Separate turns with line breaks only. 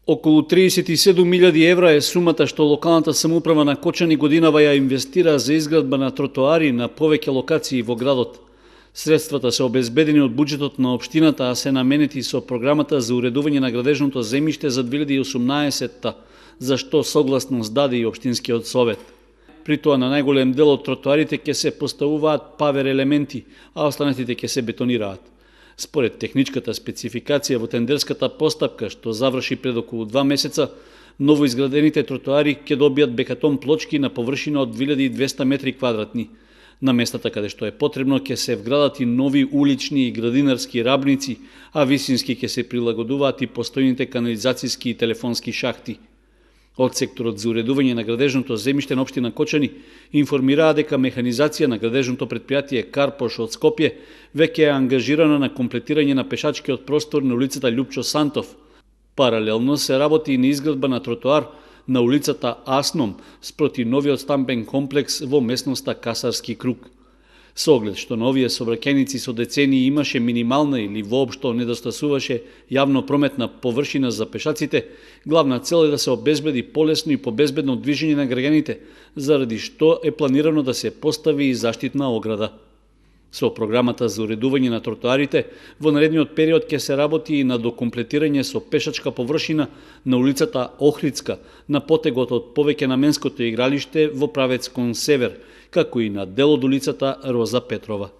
Околу 37.000 евра е сумата што локалната самоуправа на Кочани годинава ја инвестира за изградба на тротоари на повеќе локации во градот. Средствата се обезбедени од буџетот на општината, а се наменети со програмата за уредување на градежното земјиште за 2018-та, за што согласност даде и општинскиот совет. При тоа на најголем дел од тротоарите ќе се поставуваат павер елементи, а останатите ќе се бетонираат. Според техничката спецификација во тендерската постапка, што заврши пред околу 2 месеца, новоизградените тротоари ќе добијат бекатон плочки на површина од 2200 метри квадратни. На местата каде што е потребно ќе се вградат и нови улични и градинарски рабници, а висински ќе се прилагодуваат и постојните канализацијски и телефонски шахти. Од секторот за уредување на градежното земјиште на општина Кочани информираа дека механизација на градежното предпријатие Карпош од Скопје веќе е ангажирана на комплетирање на пешачкиот простор на улицата Љупчо Сантов. Паралелно се работи и на изградба на тротоар на улицата Асном спроти новиот стамбен комплекс во местноста Касарски круг. Со оглед што на овие сообраќајници со децении имаше минимална или воопшто недостасуваше јавно прометна површина за пешаците, главна цел е да се обезбеди полесно и побезбедно движење на граѓаните, заради што е планирано да се постави и заштитна ограда. Со програмата за уредување на тротоарите, во наредниот период ќе се работи и на докомплетирање со пешачка површина на улицата Охридска, на потегот од повеќенаменското игралиште во правец кон север, како и на дел од улицата Роза Петрова.